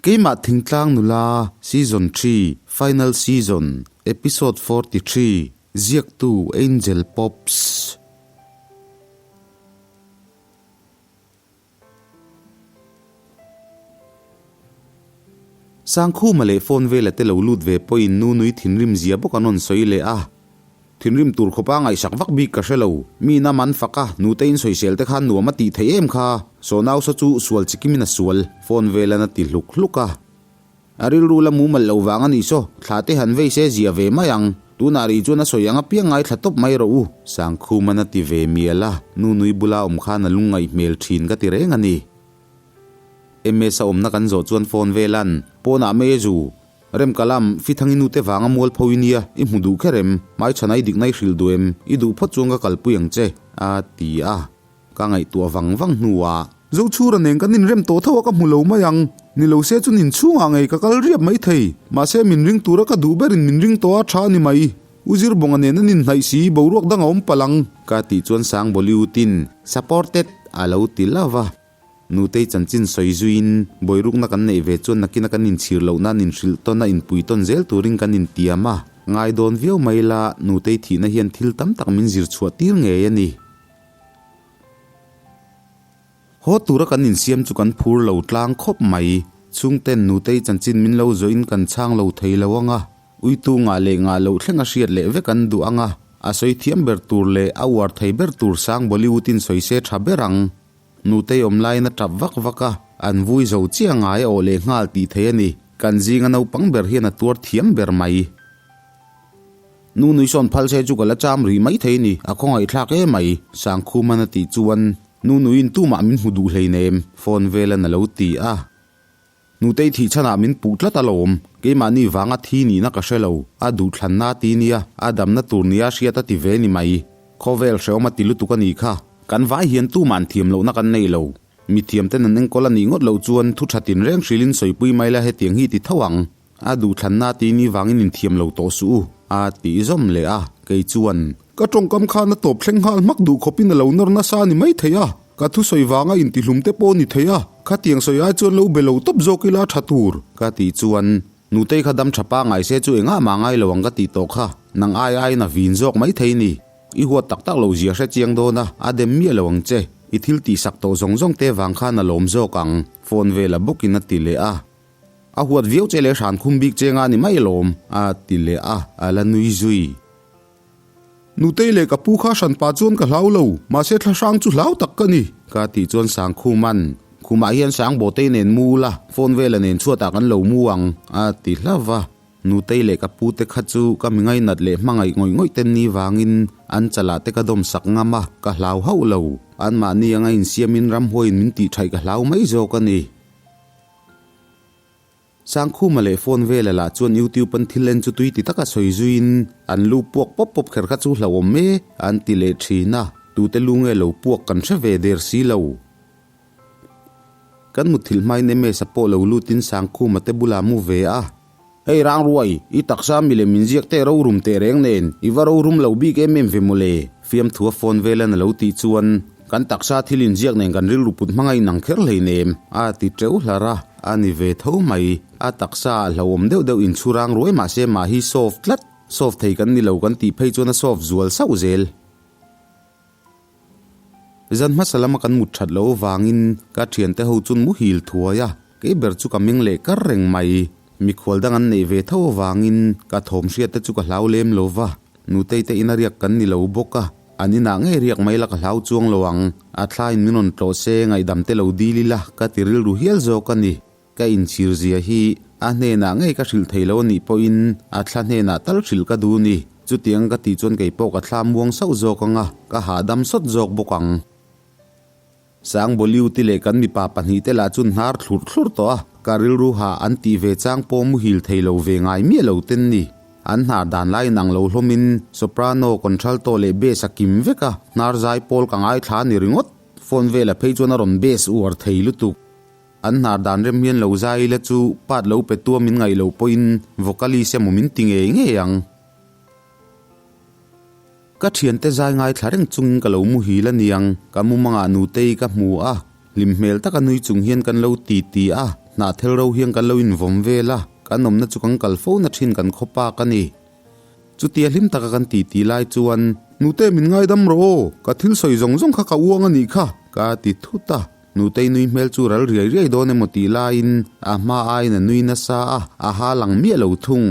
Keimah Thingtlang Nula Season Xii Final Season Episode 43 Ziaktu Angel Pops. Sangkhuma leh phone vela te lo lut ve pawhin nu nui thinrim zia bawk an rawn sawi leh a. Thinrim tur khawpa ngaihsak vak bik ka hre lo. Mi ina man fak a, nute in sawisel te khan nuam a tih theih em kha. Sawnau saw chu sual chikimin a sual, phone velan a ti hluk hluk a. A rilru la mumal lo vang a nih saw, thla te han vei se zia ve mai ang. Tunah rih chuan a sawi ang apiang ngaithla tawp mai rawh u. Sangkhuman a ti ve mial a, nu nui bula awm khan a lungngaih hmel thin ka ti reng a ni. MS a awmna kan zawh chuan phone velan, Pawnah mei a zu. Remkalam, Fithangi nute vanga mual pho i nia, i hmu duh kher em? Hmaichhanai dikna i hrilh duh em? I duh phawt chuan ka kalpui ang che, a ti a. Ka ngaihtuah vang vang hnuah. Zochhura nen kan inrem tawh tho a ka hmu lo mai ang. Ni lo se chu nin chhungah ngei ka kal riap mai thei. Mahse min ring tura ka duh berin min ring tawh a tha a ni mai. U Zirbawnga nen an inhnaih si, boruak dang a awm palh ang. Ka tih chuan Sang Bollywood-in, Supported! a lo ti love a. Nutei chanchin sawi zuiin, Bawirukna kan neih ve chuan nakina kan inchhir loh nan inhrilh tawn a inpui tawn zel turin kan intiam a. Ngai dawn viau mai la, Nutei thihna hian thil tam tak min zir chhuah tir ngei a ni. Haw tura kan insiam chu kan phur lo tlang khawp mai. Chhungten Nutei chanchin min lo zawhin kan chhang lo thei lo ang a, uitu ngah leh ngah loh thleng a hriat leh vek an duh ang a, a sawi thiam ber tur leh a uar thei ber tur sang Bollywood-in sawi se tha ber ang. Nutei awm laiin a tap vak vak a, an vui zo chiah ngai a awh leh nghal tih thei a ni. Kan zinga naupang ber hian a tuar thiam ber mai. Nu nui sawn phal se chu ka la cham rih mai thei ni, a khawngaihthlak em mai, Sangkhuman a tih chuan nu nuiin tumah min hmu duh hleinem, phone velan a lo ti a. Nutei thih chhanah min puh tlat alawm, keimahni vanga thi nihna ka hre lo, a duhthlanna ti nia, a damna tur nia hriat a ti ve ni mai. Khawvel hrehawm a ti lutuk a nih kha, kan vai hian tumah an thiam lohna kan nei lo. Mi thiamten an enkawl a nih ngawt loh chuan thu tha tinreng hrilhin sawipui mai la hetiang hi ti tho ang. A duhthlanna ti ni vangin inthiam lo tawh suh u, a tih zawm leh a, kei chuan. Ka tawngkam khan a tawp thleng nghal hmak duh khawpin a lo nawr nasa a ni mai thei a, ka thusawi vanga intihlum te pawh a ni thei a, khatiang sawi ai chuan lo be lo tawp zawk ila tha tur. Ka tih chuan, Nutei kha dam tha pangai se chu engah mah ngai lo ang ka tih tawh kha, nang ai aiin a vin zawk mai thei ni. I huat tak tak lo zia hre chiang dawn a, a dem miah lo ang che. I thil tihsak tawh zawng zawng te vang khan a lawm zawk ang, phone vela bawkin a ti leh a. A huat viau che leh hran khum bik che nga ni mai alawm, a ti leh a, a la nui zui. Nutei leh ka pu kha hran pah chuan ka hlau lo, mahse thla hrang chu hlau tak ka ni. Ka tih chuan Sangkhuman, Khumah hian Sangbawtei nen mu ula, phone vela nen chhuatah kan lo mu ang, a ti hlauh va. Nutei leh ka pu te kha chu ka mi ngainat leh hmangaih ngawih ngawih ten ni vangin an chalah te ka dawm sak ngam a, ka hlau hauh lo. Anmahni anga insiamin ramhuaiin min tihṭhaih ka hlau mai zawk a ni. Sangkhuma leh phone vela lah chuan YouTube an thil en chu tui ti taka sawi zuiin an lu puak pawp pawp kher kha chu hlauhawm e an ti leh thin a, tute lu nge lo puak kan hre ve der si lo. Kan mutthilh hmain MS-a pawh lo lutin Sangkhuma te bulah mu ve a. Hei Rangruai, i taksa mi leh min ziak teh rorum teh reng nen, i va rorum lo bik em em ve mawle, fiamthua phone velan a lo tih chuan kan taksa thil inziak nen kan rilru put hmanga inang kher hleinem, a ti teuh hlar a, a ni ve tho mai. A taksa ah hlauhawm deuh deuh inchhu rang ruai mah se mah hi soft tlat, soft thei kan ni lo kan tih phei chuan a soft zual sauh zel. Zan hmasa lama kan mut that loh avangin ka thiante ho chun muhil thuai a, kei ber chu ka meng leh kar reng mai. Mikhual dang an neih ve tho avangin ka thawm hriat te chu ka hlau lem lo va, nutei te ina riak kan ni lo bawk a, an inah ngei riak mai la ka hlau chuang lo ang, a thlaiin min rawn tlawh se ngaihdam te lo dil ila ka ti rilru hial zawk a ni. Ka inchhir zia hi a hnenah ngei ka hrilh thei lo a nih pawhin a thla hnenah tal hrilh ka duh ni. Chutiang ka tih chuan kei pawh ka thla muang sauh zawk ang a, ka hahdam sawt zawk bawk ang. Sang Boliuti leh kan mipa pahnihte lah chu hnar thlurh thlurh tawh a, ka rilru hah an tih ve chang pawh muhil thei lo ve ngai miah lo ten ni. An hnar dan lai inang lo hlawmin soprano, contralto leh bass a kim vek a, hnar zai pawl ka ngaithla a ni ringawt. Phone vela phei chuan a rawn bass uar thei lutuk. An hnar dan rem hian lo zai ila chu part lo pe tua min ngaih loh pawhin vocalist emaw min ti ngei ngei ang. Ka thiante zai ngaithla reng chungin ka lo muhil a niang, ka mumangah nutei ka hmu a, hlim hmel taka nui chung hian kan lo ti ti a, Hnahthel ro hian kan lo invawm vel a, kan awmna chu kan kal fo na thin kan khaw pak a ni. Chutia hlim taka kan titi lai chuan. Nute min ngaidam rawh aw, ka thil sawi zawng zawng kha ka uang a nih kha, ka ti thut a. Nutei nui hmel chu ral riai riai dawn emaw tih laiin a hma aiin a nui nasa a, a ha lang miah lo thung.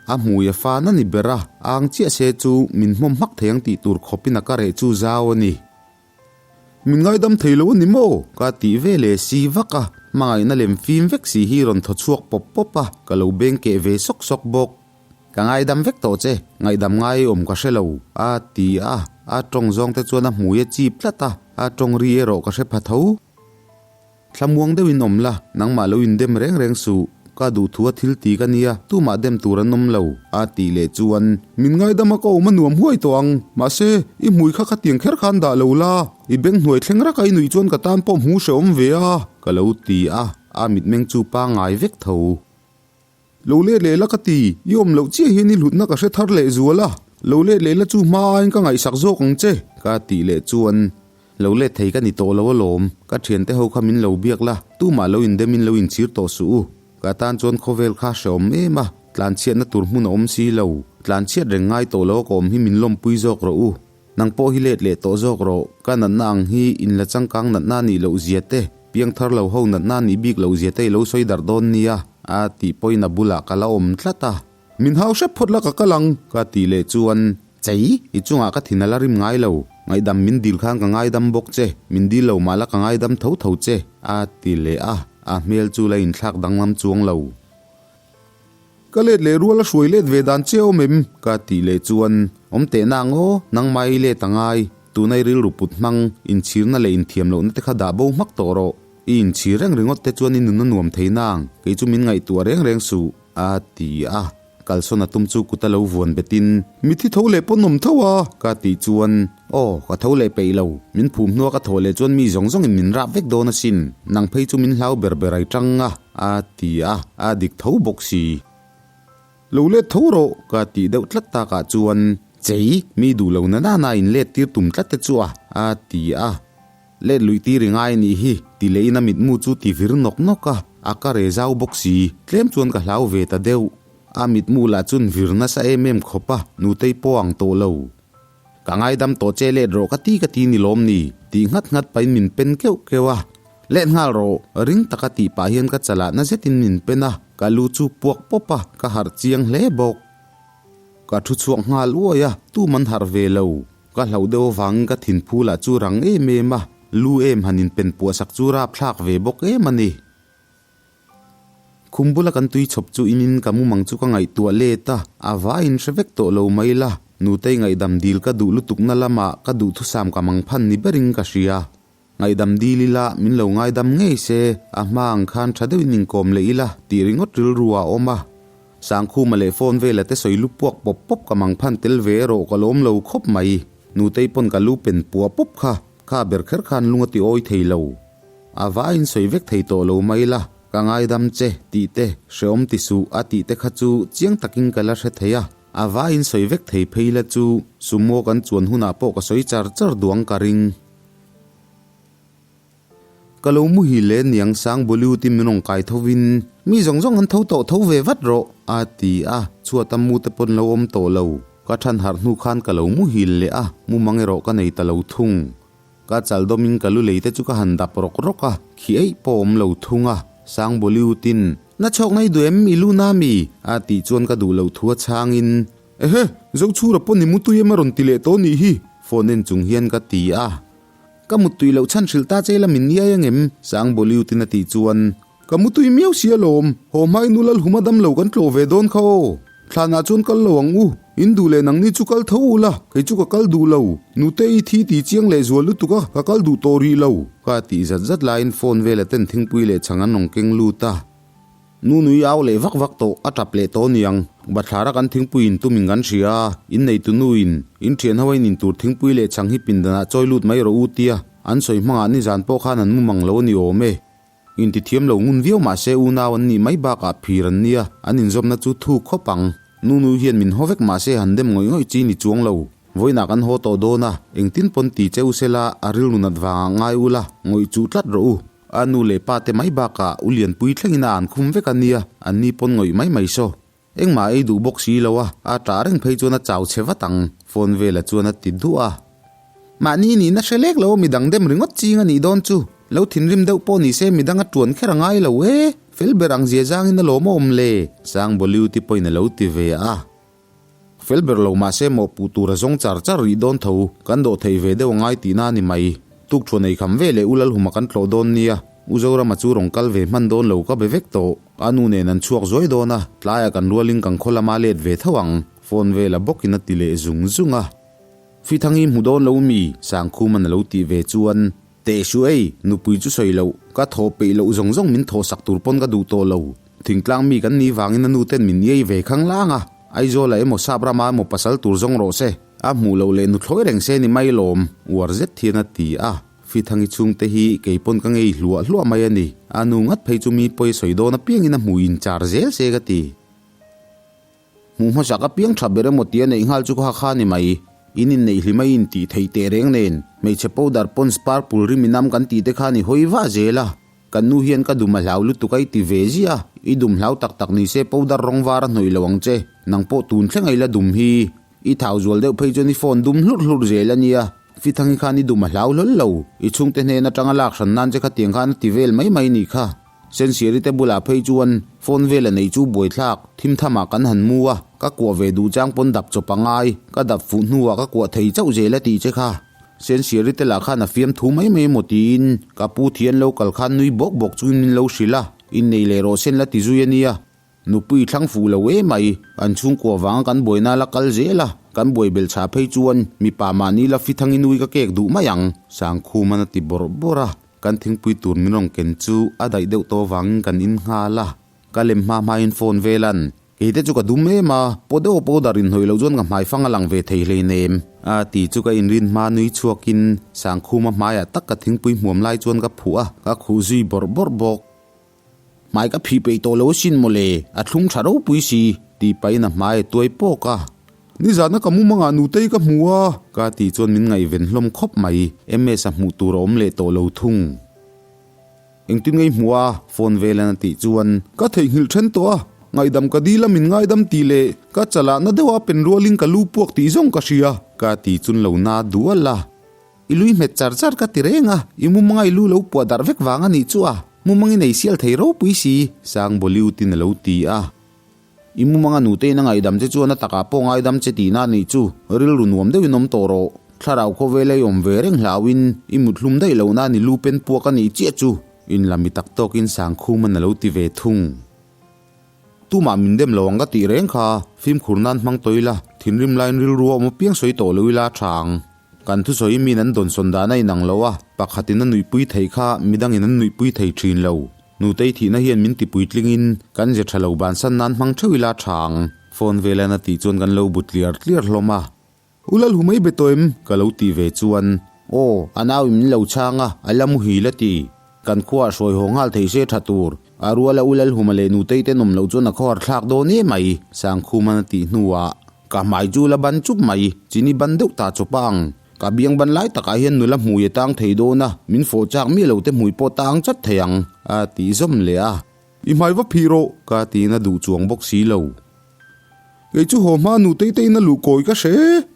A hmui a fan a ni ber a, ang chiah se chu min hmawm hmak thei ang tih tur khawpin a ka reh chu zau a ni. Min ngaidam thei lo a ni maw? Ka tih ve leh si vak a, hmangaihna lem fim vek si hi rawn thaw chhuak pawp pawp a, ka lo beng keh ve sawk sawk bawk. Ka ngaidam vek tawh che, ngaihdam ngai awm ka hre lo, a ti a, a tawng zawng te chuan a hmui a chip tlat a, a tawng ri erawh ka hre pha tho. Thlamuang deuhin awm la, nangmah lo indem reng reng suh, ka duhthua thil ti ka nia, tumah dem tur an awm lo, a tih leh chuan. Min ngaidam a ka awm a nuam huai tawh ang, mahse, i hmui kha khatiang kher khan dah lo la, i beng hnuai thleng raka i nuih chuan ka tan pawh hmu hrehawm ve a, ka lo ti a, a mitmeng chu pangngai vek tho. Lo let leh la ka ti, i awm loh chiah hian i hlutna ka hre thar leh zual a, lo let leh la chu hma aiin ka ngaihsak zawk ang che, ka tih leh chuan lo let thei ka ni tawh lo alawm, ka thiante ho kha min lo biak la, tumah lo indem in lo inchhir tawh suh u, ka tan chuan khawvel kha hrehawm em a, tlanchhiatna tur hmun a awm si lo, tlanchhiat reng ngai tawh lo a ka awm hi min lawmpui zawk rawh u, nang pawh hi let leh tawh zawk rawh, ka natna ang hi inla changkang natna nih loh zia te, Piangthar lo ho natna nih bik loh zia te i lo sawi darh dawn nia, a tih pawhin a bulah ka la awm tlat a. Min hau hrep phawt la ka kal ang, ka tih leh chuan, Chei, i chungah ka thin a la rim ngai lo, ngaihdam min dil khan ka ngaidam bawk che, min dil lo mah la ka ngaidam tho tho che, a ti leh a, a hmel chu la inthlak danglam chuang lo. Ka let leh rual a hruai let ve dan che awm em? Ka tih leh chuan, Awm teh na ang aw, nangmah i let a ngai, tuna i rilru put hmang, inchhirna leh inthiam lohna te kha dah bo hmak tawh rawh. I inchhir reng ringawt te chuan i nun a nuam thei nang, kei chu min ngaihtuah reng reng suh, a ti a. Kalsawn a tum chu kut a lo vuan betin. Mithi tho leh pawn awm tho a? Ka tih chuan, Aw, ka tho leh peih lo, min phum hnua ka thawh leh chuan mi zawng zawngin min rap vek dawn asin, nang phei chu min hlau ber ber ai tang a. A ti a, a dik tho bawk si. Lo let tho rawh, ka tih deuh tlat takah chuan, Chei, mi duh lo na nana in let tir tum tlat te chu a, a ti a. Let luih tir i ngai nih hi, ti leh in a mitmu chu ti vir nawk nawk a, a ka re zau bawk si, tlem chuan ka hlau ve ta deuh. A mitmu lah chuan vir nasa em em khawp a, nutei pawh ang tawh lo. Ka ngaidam tawh che let rawh ka ti ka ti ni lawm ni? Tih nghat nghat pahin min pen keuh keuh a. Let nghal rawh, ring taka tih pah hian ka chalah na zetin min pen a, ka lu chu puak pawp a, ka harh chiang hle bawk. Ka thu chhuak nghal uai a, tum an harh ve lo. Ka hlauh deuh avangin ka thinphu lah chu rang em em a, lu em han inpen puah sak chu rapthlak ve bawk em a ni. Khum bula kan tui chhawp chu inin ka mumang chu ka ngaihtuah let a, a vaiin hre vek tawh lo mai la, nutei ngaihdam dil ka duh lutukna lamah ka duhthusam ka mang phan ni berin ka hria. Ngaihdam dil ila min lo ngaidam ngei se, a hma ang khan tha deuhin inkawm leh ila tih ringawt rilru ah a awm a. Sangkhuma leh phone vela te sawi lu puak pawp pawp ka mang phan tel ve erawh ka lawm lo khawp mai. Nutei pawn ka lu pen pua pawp kha, kha ber kher khan lung a ti awi thei lo. A vaiin sawi vek thei tawh lo mai la, ka ngaidam che tih te, hreawm ti suh a tih te kha chu chiang takin ka la hre thei a, a vaiin sawi vek thei phei la chu sumo kan chuan hunah pawh ka sawi char char duang ka ring. Ka lo muhil leh niang sang Bollywood in min rawn kai tho in, mi zawng zawng an tho tawh tho ve vat rawh a ti a, chhuat a mu te pawn lo awm tawh lo, ka than harh hnu khan ka lo muhil leh a, mumang erawh ka nei ta lo thung. Ka chal dawmin ka lu lei te chu ka han dap rawk rawk a, khi eih pawh awm lo thung a, Sang Bollywood-in, Na chhawk ngai duh em i lu na mi? a tih chuan ka duh loh thu a chhangin, Ehe, Zochhura pawn i mutui em a rawn ti leh tawh nih hi, phone en chung hian ka ti a. Ka muttui loh chhan hrilh ta che la min iai angem? Sang Bollywood-in a tih chuan, Ka mutui miau si alawm, haw hmain u Lalhuma dam lo kan tlawh ve dawn kha aw. Thlanah chuan kal lo ang u, in duh leh nangni chu kal tho ula, kei chu ka kal duh lo. Nute i thi ti chiang leh zual lutuk a, ka kal duh tawh rih lo. Ka tih zat zat laiin phone vela ten thingpui leh chhang an rawn keng lut a. Nu nui au leh vak vak tawh, a tap leh tawh niang. Bathlara kan thingpui in tumin kan hria a, in neitu nu in, in thian ho a in intur thingpui leh chhang hi pindanah chawi lut mai rawh u tia an sawi hmangah nizan pawh khan an mu mang lo a ni awm e. Intithiam lo ngun viau mah se unau an nih mai bakah phir an nia, an inzawmna chu thu khawp ang. Nunu hian min haw vek mah se han dem ngawih ngawih chi ni chuang lo. Vawiinah kan haw tawh dawn a, engtin pawn ti che u sela a rilru nat vangah ngai ula, ngawih chuh tlat rawh u. A nu leh pa te mai bakah u Lianpui thlengin a an khum vek a nia, an ni pawn ngawih mai mai saw. Engmah ei duh bawk si lo a, a ṭah reng phei chuan a chau chhe vat ang, phone vela chuan a ti duh a. Mahni nihna hre lek lo midang dem ringawt ching a nih dawn chu, lo thinrim deuh pawh ni se midang a ṭuan kher a ngai lo e, fel ber ang zia zangin a lawm a awm le, Sangbawliuti pawhin a lo ti ve a. Fel ber lo mahse mawhpuh tur a zawng char char rih dawn tho, kan dawh thei ve deuh a ngai tihna a ni mai. Tukṭhuan ei kham ve leh U Lalhuma kan tlawh dawn nia, U Zorama chu rawn kal ve hman dawn lo ka be vek tawh. A nu nen an chhuak zuai dawn a, tlaiah kan rualin kan khaw lama let ve tho ang, phone vela bawkin a ti leh zung zung a. Fithangi hmu dawn lo mi? Sangkhuman a lo tih ve chuan, Teh su ei, nupui chu sawi loh, ka thawh peih loh zawng zawng min thawh sak tur pawn ka duh tawh lo. Thingtlang mi kan nih vangin a nu ten min iai ve khang lang a, Aizawla emaw sap rama emaw pasal tur zawng rawh se, a hmuh loh leh nuthlawi reng se ni mai lawm, uar zet hian a ti a. Fithangi chhungte hi kei pawn ka ngei hluah hluah mai a ni, a nu ngat phei chu mi pawi sawi dawn apiangin a hmuh inchar zel se ka ti. Hmuh hmasak apiang tha ber emaw tia neih nghal chu kha kha ni mai. In inneih hlim a in tih theih teh reng nen, hmeichhe powder pawns purple rim inam kan tih te kha ni hawi vah zel a. Kan nu hian ka dum a hlau lutuk a i ti ve ziah a, i dum hlau tak tak ni se powder rawng var a hnawih lo ang che, nang pawh tun thleng a i la dum hi. I thau zual deuh phei chuan i phone dum hlurh hlurh zel a nia, Fithangi khan i dum a hlau hlawl lo, i chhungte hnen atanga lak hran nan che khatiang khan a ti vel mai mai nih kha. Sensiari te bulah phei chuan phone vel a nei chu buaithlak, thim thamah kan han mu a, ka kuah ve duh chang pawn dap chawp a ngai, ka dap fuh hnuah ka kuah thei chauh zel a tih che kha. Sensiari te lah khan a fiam thu mai mai emaw tiin ka pu thian lo kal khan nui bawk bawk chungin min lo hrilh a, innei leh rawh sen la ti zui a nia. Nupui thlang fuh lo em mai, an chhungkua vanga kan buaina la kal zel a, kan buai bel chhah phei chuan mipa mahni la fithangin ui ka kek duh mai ang, Sangkhuman a ti bawrh bawrh a. Kan thingpui tur min rawn ken chu a daih deuh tawh avangin kan in nghal a, ka lem hma hmain phone vel an, Keite chu ka dum em a, paw deuh a powder inhnawih loh chuan ka hmai fang a lang ve thei hleinem a ti chu ka inrin hma nui chhuakin Sangkhuma hmaiah tak ka thingpui hmuam lai chuan ka phuh a, ka khuh zui bawrh bawrh bawk. Hmai ka phih peih tawh lo asin mawle, a thlung tha ropui si, tih pahin a hmai a tuai pawk a. Nizana ka mumangah nutei ka hmu a. Ka tih chuan min ngaihven hlawm khawp mai, MS a hmuh tur a awm leh tawh lo thung. Engtin ngei hmu a, phone velan a tih chuan. Ka theihnghilh then tawh a, ngaihdam ka dil a min ngaidam tih leh ka chalah na deuha pen rualin ka lu puak tih zawng ka hria. Ka tih chun lo na dual a. I lui hmet char char ka ti reng a, i mumanga i lu lo puah darh vek vang a nih chu a, mumang i nei sial thei ropui si, Sangbawliutin a lo ti a. I mumanga nutein a ngaihdam che chuan a takah pawh ngaidam che tihna a nih chu, rilru nuam deuhin awm tawh rawh. Thlarau khawvela i awm ve reng hlauhin i mut hlum daih lohna a ni lu pen puak a nih chiah chu, in la mi tak tawkin Sangkhuman a lo ti ve thung. Tumah min dem lo ang ka tih reng kha, fimkhur nan hmang tawh ila, thinrim laiin rilru a awm apiang sawi tawh lo ila a tha ang. Kan thusawi min an dawnsawn dan a inang lo a, pakhatin a nuihpui theih kha midangin an nuihpui thei thin lo. Nutei thihna hian min tipuitlingin kan ze tha lo bansan nan hmang theuh ila a tha ang, phone velan a tih chuan kan lo bu tliar tliar hlawm a. U Lalhumei be tawh em? Ka lo tih ve chuan, Aw, a nau in min lo chhang a, a la muhil a ti. Kan khuaah hruai haw nghal thei se tha tur. A ruala U Lalhuma leh Nutei te nawm loh chuan a khawhar thlak dawn em mai, Sangkhuman a tih hnuah ka hmai chu la ban chup mai, chini ban deuh ta chawp a ang. Ka biang ban lai takah hian nula hmui a tang thei dawn a, min fawh chak miah lo te hmui pawh tang chat thei ang, a tih zawm leh a. I hmai va phih rawh, ka tiin a duh chuang bawk si lo. Kei chu haw hma nutei te in a luh kawi ka hre,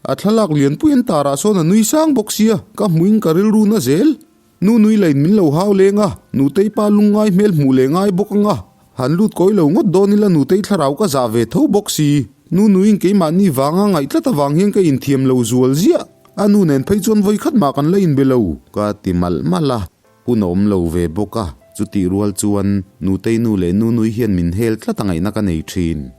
a thlalak lianpui an tarah sawn a nui sang bawk sia, ka hmuhin ka rilru na zel. Nu nui lain min lo hau leng a, nutei pa lungngai hmel hmuh leh ngai bawk ang a, han lut kawi lo ngawt dawn ila nutei thlarau ka zah ve tho bawk si. Nu nuiin keimahni vanga ngaih tlat avang hian ka inthiam lo zual ziah, a nu nen phei chuan vawi khat mah kan la inbe lo, ka ti malh malh a. Hun a awm lo ve bawk a, chutih rual chuan nutei nu leh nu nui hian min hel tlat a ngaihna ka nei thin.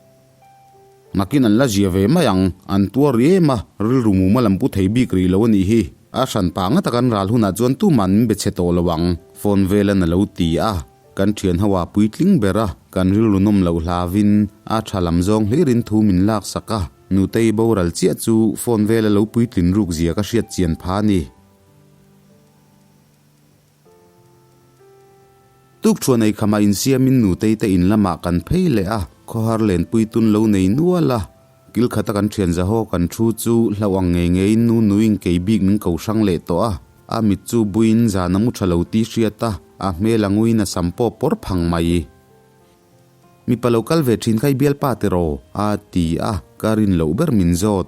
Nakin an la zia ve mai ang, an tuar rih em a, rilru muma lam pu thei bik rih lo a nih hi. A hran pah ngata kan ral hunah chuan tuman min be chhe tawh lo ang, phone velan a lo ti a. Kan thian ho a puitling ber a, kan rilru nawm loh hlavin a tha lam zawng hlirin thu min laksak a. Nutei boral chiah chu phone vela lo puitlin ruk zia ka hriat chian pha a ni. Tukṭhuan ei khamah insiamin nutei te in lamah kan phei leh a, khawhar lenpui tun lo nei nual a. Kil khata kan ṭhian zahaw kan thu chu hlauh ang ngei ngeiin nu nuin kei bik min ko hrang leh tawh a. A mit chu buin zan a mu tha lo tih hriat a, a hmel a nguin a sam pawh pawr phang mai. Mipa lo kal ve thin kha i bialpa tiraw? a ti a, ka rin loh ber min zawt.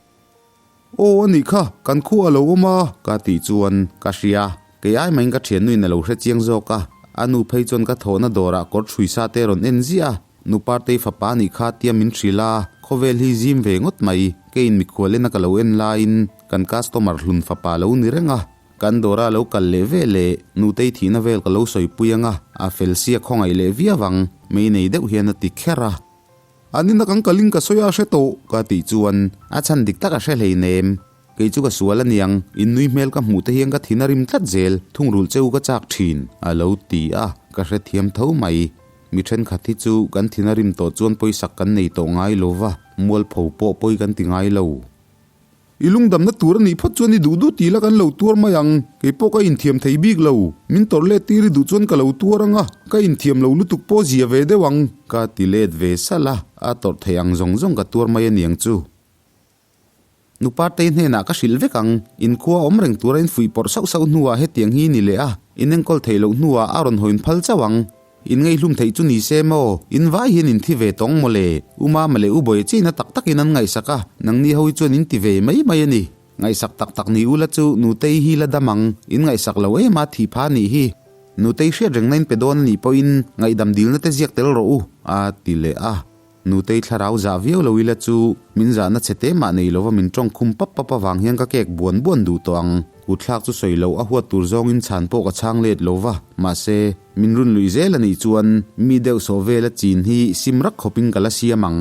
Aw a nih kha, kan khua a lo awm a. Ka tih chuan ka hria, kei ai maiin ka thiannuin a lo hre chiang zawk a, a nu phei chuan ka thawhna dawrah kawr ṭhui sa te rawn en ziah a, nu Partei fapa a nih kha tia min hrilh a, khawvel hi zim ve ngawt mai, keiin mikhual ena ka lo en laiin kan customer hlun fapa lo ni reng a, kan dawra lo kal leh ve leh nutei thihna vel ka lo sawipui ang a, a fel sia khawngaih leh viau ang, mei nei deuh hian a ti kher a. An ina kan kalin ka sawi a hre tawh ka tih chuan a chhan dik tak a hre hleinem. Kei chu ka sual aniang, in nui hmel ka hmuh te hian ka thin a rim tlat zel, thungrulh cheu ka chak thin, a lo ti a, ka hrethiam tho mai. Mi thenkhat hi chu kan thin a rim tawh chuan pawisak kan nei tawh ngai lo va, mualpho pawh pawi kan ti ngai lo. I lungdamna tur a nih phawt chuan i duh duh tih la kan lo tuar mai ang, kei pawh ka inthiam thei bik lo, min tawrh let tir i duh chuan ka lo tuar ang a, ka inthiam lo lutuk pawh zia ve deuh ang. Ka ti let ve salh a, a tawrh theih ang zawng zawng ka tuar mai aniang chu. Nu Partei hnenah ka hrilh vek ang, inkhua awm reng tura in fuih pawrh sauh sauh hnuah hetiang hi ni leh a, in enkawl theih loh hnuah a rawn hawiin phal chauh ang. In ngaihlum theih chu ni se maw? In vai hian in thi ve tawng maw le? U Mama leh U Bawiha chiahina tak takin an ngaihsak a, nangni ho hi chuan in ti ve mai mai a ni. Ngaihsak tak tak ni ula chu Nutei hi la dam ang, in ngaihsak lo em a thih pha nih hi. Nutei hriat rengna in pe dawn a nih pawhin ngaihdam dilna te ziak tel rawh u, a ti leh a. Nutei thlarau zah viau lo ila chu min zahna chhe te mah nei lova min tawng khum pap pap avang hian ka kek buan buan duh tawh ang. Kutthlak chu sawi loh a huat tur zawngin chhan pawh ka chhang let lo va, mahse, min run luih zel a nih chuan mi deuh sawh vela chin hi sim rak khawpin ka la siam ang.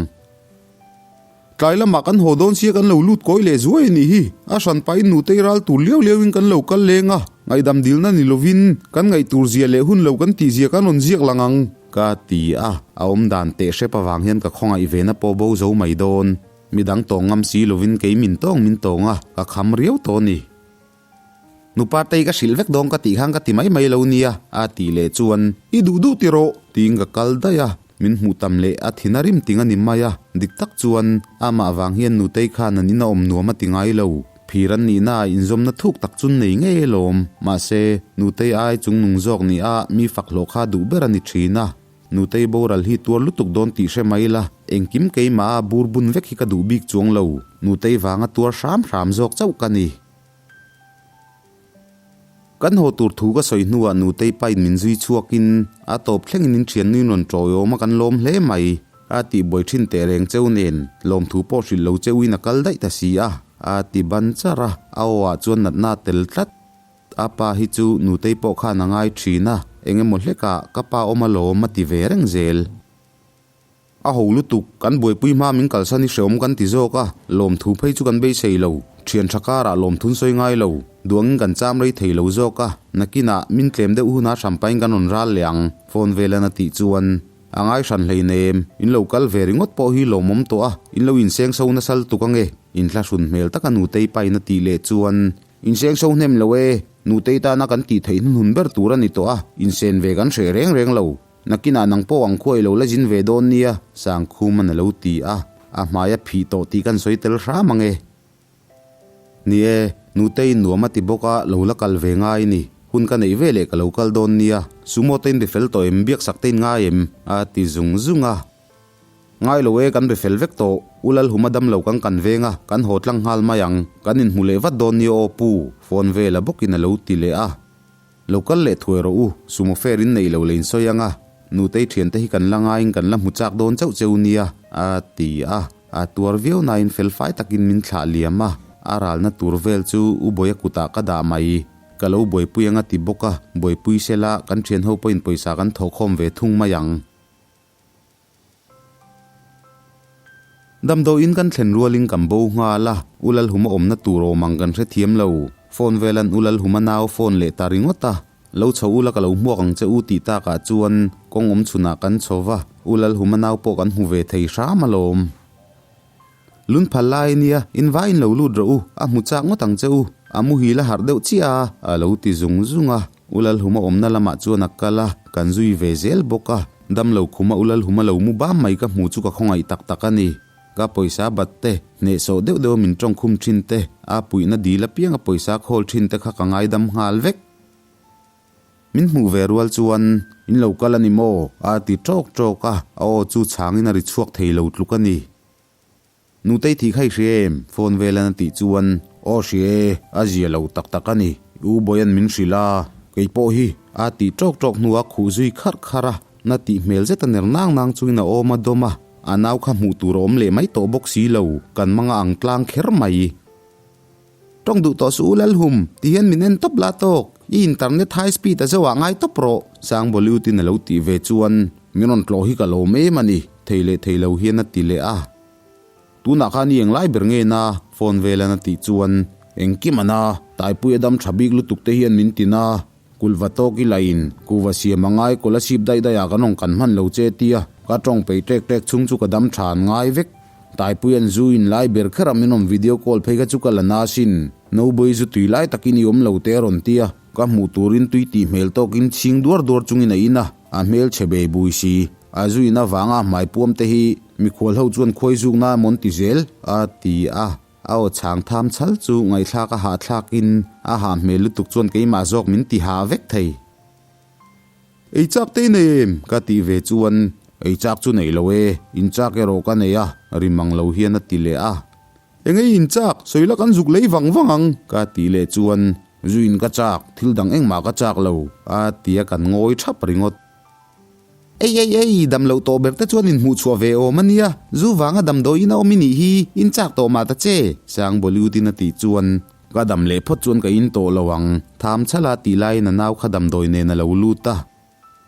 Tlai lamah kan haw dawn sia kan lo lut kawi leh zuai a nih hi. A hran pahin nutei ral tur liau liauin kan lo kal leng a, ngaihdam dilna ni lovin kan ngaih tur zia leh hun lo kan tih zia kan rawn ziak lang ang. Ka ti a, a awm dan teh hrep avang hian ka khawngaih ve na pawh bo zo mai dawn. Midang tawng ngam si lovin kei min tawng min tawng a, ka kham riau tawh a ni. Nupa tei ka hrilh vek dawn ka tih khan ka ti mai mai lo nia, a tih leh chuan, I duh duh ti rawh, tiin ka kal daih a, min hmuh tam leh a thin a rim ting a ni mai a, dik tak chuan amah vang hian nutei khan an in a awm nuam a ti ngai lo. Phir an nihna ah inzawmna thuk tak chu nei ngei alawm. Mahse, Nutei ai chungnung zawk nih a mi fak hlawh kha duh ber a ni thin a. Nutei boral hi tuar lutuk dawn tih hre mai la, engkim keimah a bur bun vek hi ka duh bik chuang lo. Nutei vanga tuar hram hram zawk chauh ka ni. Kan haw tur thu ka sawi hnuah Nutei pain min zui chhuakin a tawp thlengin in thiannuin rawn tawiawm a kan lawm hle mai. A tih buai thin teh reng cheu nen lawmthu pawh hrilh lo cheuin a kal daih ta si a, a ti ban char a, a aw ah chuan natna a tel tlat. A pa hi chu Nutei pawh khan a ngai thin a, eng emaw hlekah ka pa awm alawm a ti ve reng zel. A ho lutuk, kan buaipui hma min kalsan hi hreawm kan ti zawk a, lawmthu phei chu kan beisei lo, thian tha karah lawmthun sawi ngai lo, duangin kan cham rei thei lo zawk a, nakinah min tlem deuh hunah hrampain kan rawn ral leh ang, phone velan a tih chuan a ngai hran hleinem, in lo kal ve ringawt pawh hi lawmawm tawh a, in lo inseng so nasal tuk ange, inthlahrun hmel taka nutei pain a tih leh chuan Inseng so hnem lo e, nutei tana kan tih theih hnuhnun ber tur a ni tawh a, insen ve kan hreh reng reng lo. Nakinah nang pawh ang khuai lo la zin ve dawn nia, Sangkhuman a lo ti a, a hmai a phih tawh tih kan sawi tel hram ang e. Ni e, Nutei nuam a ti bawk a, lo la kal ve ngai ni. Hun ka neih ve leh ka lo kal dawn nia, Sumo te in be fel tawh em, biaksak te in ngai em? a ti zung zung a. Ngai lo e, kan be fel vek tawh, U Lalhuma dam lo kan kan veng a, kan haw tlang nghal mai ang, kan inhmu leh vat dawn nia aw Pu, phone vela bawkin a lo ti leh a. Lo kal leh thuai rawh u, sumo fare in neih lo leh in sawi ang a, nutei thiante hi kan la ngaiin kan la hmu chak dawn chauh cheu nia, a ti a, a tuar viau nain fel fai takin min thlah liam a, a ralna tur vel chu u Bawia kutah ka dah mai, ka lo buaipui ang a ti bawk a, buaipui sela kan thianho pawhin pawisa kan thawhkhawm ve thung mai ang. Damdawiin kan thlen rualin kan bo nghal a, U Lalhuma awmna tur awm ang kan hrethiam lo. Phone velan U Lalhuma nau phone leh ta ringawt a, Lo chho ula ka lo hmuak ang che u tih takah chuan kawng awm chhunah kan chho va, U Lalhuma nau pawh kan hmu ve thei hram alawm. Lun phal lai ania, in vaiin lo lut rawh u, a hmu chak ngawt ang che u, a muhil a harh deuh chiah a, a lo ti zung zung a. U Lalhuma awmna lamah chuan a kal a, kan zui ve zel bawk a. Damlo khuma U Lalhuma lo mu bam mai ka hmu chu ka khawngaih tak tak a ni. Ka pawisa bat te, hnehsawh deuh deuha min tawngkhum thin te, a puihna dil apianga pawisa khawl thin te kha ka ngaidam nghal vek. Min hmuh ve rual chuan, In lo kal a ni maw? a ti tawk tawk a, a aw chu chhangin a ri chhuak thei lo tluk a ni. Nutei thih kha i hria em? Phone velan a tih chuan, Aw hria e, a zia lo tak tak a ni. U Bawia'n min hrilh a, kei pawh hi a tih tawk tawk hnuah khuh zui kharh kharh a, na tih hmel zet a ner nang nang chungin a awm a dawm a, a nau kha hmuh tur a awm leh mai tawh bawk si lo, kan manga ang tlang kher mai. Tawng duh tawh suh u Lalhum, ti hian min en tawp la tawk, i internet high speed a zoah ngai tawp rawh, Sangboleutin a lo tih ve chuan min rawn tlawh hi ka lawm em a ni, thei leh thei lo hian a ti leh a. Tunah khan i englai ber nge na? Phone velan a tih chuan engkim a na, Taipui a dam tha bik lutuk te hian min ti na, Kulh va tawk i lain kuhva siam a ngai kawlh a sip daih daih ah kan awng kan hman lo che tia ka tawng peih ṭek ṭek chhung chu ka dam ṭha an ngai vek. Taipui an zu in lai ber kher a min awm video call phei kha chu ka la na sin. Nobawih zu tui lai takin i awm lo te a rawn tia ka hmuh turin tui tih hmel tawkin chhing duar duar chungin a in a, a hmel chhe bei bui si. A zu in avanga hmai puam te hi mikhual ho chuan khuai zukna emaw an ti zel a ti a. A aw chhang tham chhal chu ngaihthlak a hahthlakin a hah hmel lutuk chuan keimah zawk min ti hah vek thei. Ei chak te i nei em? Ka tih ve chuan ei chak chu nei lo e, in chak erawh ka nei a, ri mang lo hian a ti leh a. Eng ei in chak, sawi la kan zuk lei vang vang ang. Ka tih leh chuan zu in ka chak, thil dang engmah ka chak lo, a ti a kan ngawi thap ringawt. Ei ei ei, dam loh tawh ber te chuan inhmuh chhuah ve awm a nia, zu vanga damdawiin a awm i nih hi, in chak tawh mah ta che, Sang Bollywood-in a tih chuan ka dam leh phawt chuan ka in tawh lo ang, tham chhala tih laiin a nau kha damdawi nen a lo lut a.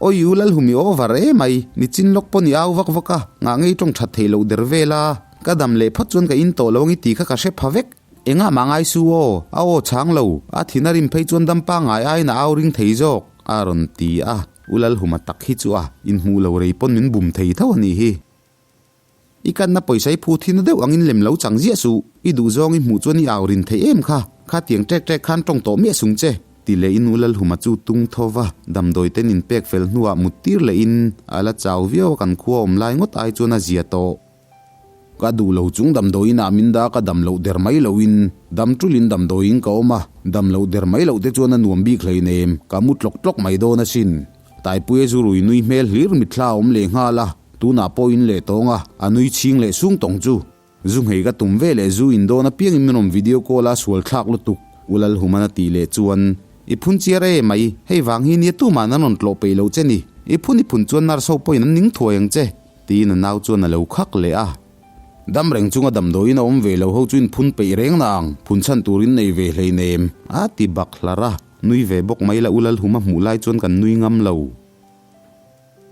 Awi u Lalhumi over e mai, nichin lawk pawh ni au vak vak a, ngah ngei tawng that theih loh der vel a, ka dam leh phawt chuan ka in tawh lo ang i tih kha ka hre pha vek. Engah mah ngai su aw, a aw chhang lo, a thin a rim phei chuan dampa ngai aiin a au ring thei zawk, a rawn ti a. U Lalhuma tak hi chu a inhmuh lo rei pawn min bum thei tho a nih hi. I kanna pawisa i phu thin na deuh angin lem lo chang ziah suh, i duhzawng i hmuh chuan i au rin thei em kha, kha tiang ṭek ṭek khan ṭawng tawh miah sung che, ti leh in U Lalhuma chu tung tho va, damdawi ten in pek fel hnuah mut tir leh in a la chau viau a kan khua awm lai ngawt ai chuan a zia tawh. Ka duh lo chung damdawiin ah min da ka dam loh der mai loin dam tulin damdawiin ka awm a, dam loh der mai loh te chuan a nuam bik hleinem, ka mu tlawk tlawk mai dawn asin. Taipuia zu rui nui hmel hlir mitthla a awm leh nghal a, tunah pawh in leh tawng a, a nui chhing leh sung tawng chu. Zu nghei ka tum ve leh zu in dawn apiangin min rawn video call a sual thlak lutuk, U Lalhuman a tih leh chuan i phun chiar e mai, hei vang hi nia tumah an rawn tlawh peih loh che ni, i phun i phun chuan nurse ho pawhin an ning thuai ang che. Tiin a nau chuan a lo khak leh a. Dam reng chunga damdawiin a awm ve lo ho chu inphun peih reng na ang, phun chhan turin nei ve hleinem, a ti bak hlar a. Nui ve bawk mai la U Lalhuma hmuh lai chuan kan nui ngam lo.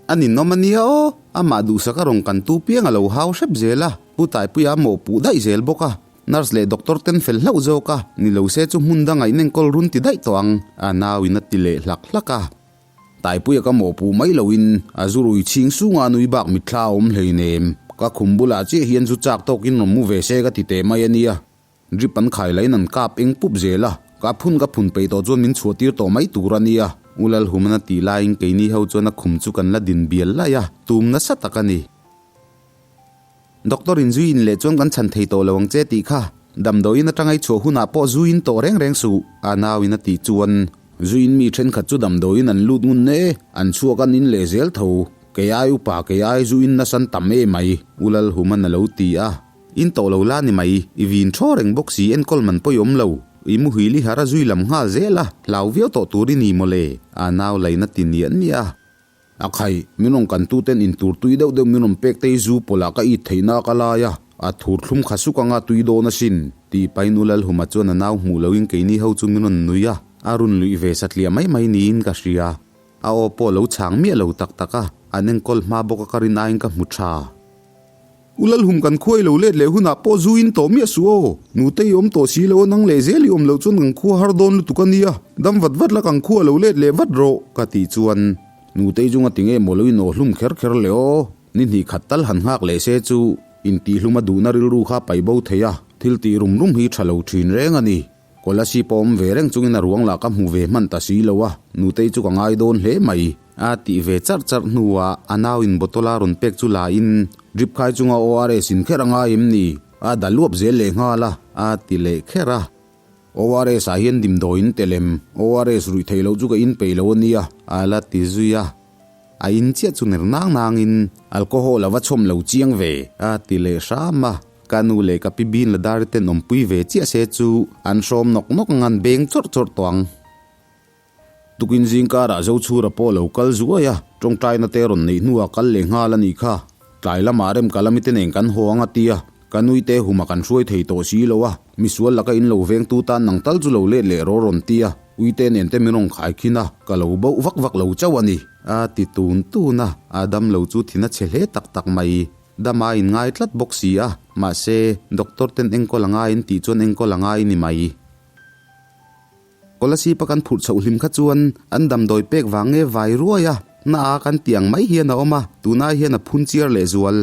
A ninawm a nia aw, amah duhsak a rawn kan tu piang a lo hau hrep zel a, Pu Taipuia a mawhpuh daih zel bawk a. Nurse leh doctor ten fel hlauh zawk a, ni lo se chu hmun danga inenkawl run ti daih tawh ang, a nauin a ti leh hlak hlak a. Taipuia ka mawhpuh mai loin a zu rui chhing sunga nui bak mitthla a awm hleinem. Ka khum bulah chiah hian zu chak tawkin rawn mu ve se ka ti teh mai a nia. Drip an khai lain an kap eng pup zel a, ka phun ka phun peih tawh chuan min chhuah tir tawh mai tur a nia. U Lalhuman a tih laiin keini ho chuan a khum chu kan la din bial laih a, tum nasa tak a ni. Doctor in zui in leh chuan kan chhan thei tawh lo ang che tih kha damdawiin atanga i chhuah hunah pawh zu in tawh reng reng suh, a nau in a tih chuan zu in mi thenkhat chu damdawiin an lut ngun e, an chhuak an in leh zel tho, kei ai upa kei ai zu in nasan tam e mai, U Lalhuman a lo ti a, in tawh lo la ni mai, i vin thaw reng bawk si enkawl man pawih awm lo, i muhil i har a zui lam nghal zel a, hlau viau tawh tur i ni mawle, a nau lain a ti niah niah a. A khai, min rawn kan tu ten in tur tui deuh deuh min rawn pek te hi zu pawlah ka it theih nak a lai a, a thur thlum kha suk anga tui dawn asin, tih pahin U Lalhuma chuan a nau hmuh loin keini ho chu min rawn nui a, a run luih ve satliah mai mai niin ka hria. A aw pawh lo chhang miah lo tak tak a, an enkawl hma bawk a ka rin aiin ka hmu tha. U Lalhum kan khuai lo let leh hunah pawh zu in tawh miah suh aw. Nute i awm tawh si lo a nang leh zel i awm loh chuan kan khua har dawn lutuk a nia. Dam vat vat la kan khua lo let leh vat rawh ka tih chuan. Nute i chunga tinge maw lo inawh hlum kher kher le aw. Ni hnih khat tal han nghak leh se chu intihhlum a duhna rilru kha paih bo thei a, thil tih rum rum hi tha lo thin reng a ni. Kolasib a awm ve reng chungin a ruang lah ka hmu ve hman ta si lo a, Nutei chu ka ngai dawn hle mai. A tih ve charh charh hnuah a nau in bottle a rawn pek chu la in drip khai chunga ORS in kher a ngai em ni? A da luap zel leh nghal a, a ti leh kher a. ORS ah hian dimdawi in tel em? ORS ruih theih loh chu ka in peih lo a nia, a la ti zui a. A in chiah chu ner nang nang in alcohol a va chhawm lo chiang ve, a ti leh hram a. Ka nu leh ka pi bin la dar ten awmpui ve chiah se chu an hrawm nawk nawk ang an beng chawrh chawrh tawh ang. Tukin zing karah Zochhura pawh lo kal zuai a, tawngtaina te rawn neih hnuah kal leh nghal a nih kha. Tlai lamah rem kalami te nen kan haw ang a ti a, ka nui te huma kan hruai thei tawh si lo a, misual laka in lo vengtu tan nang tal chu lo let leh rawh rawn ti a, uite nen te min rawn khai khin a, ka lo bauh vak vak lo chauh a ni. A ti tun tun a, a dam lo chu thin a chhe hle tak tak mai. Dama in ngai tlat bawk si a, mahse, doctor ten enkawl a ngai in tih chuan enkawl a ngai ni mai. Kolasib a kan phurh chhoh hlim kha chuan an damdawi pek vang nge vai ruai a, na a kan tih ang mai hian a awm a, tunai hian a phun chiar leh zual.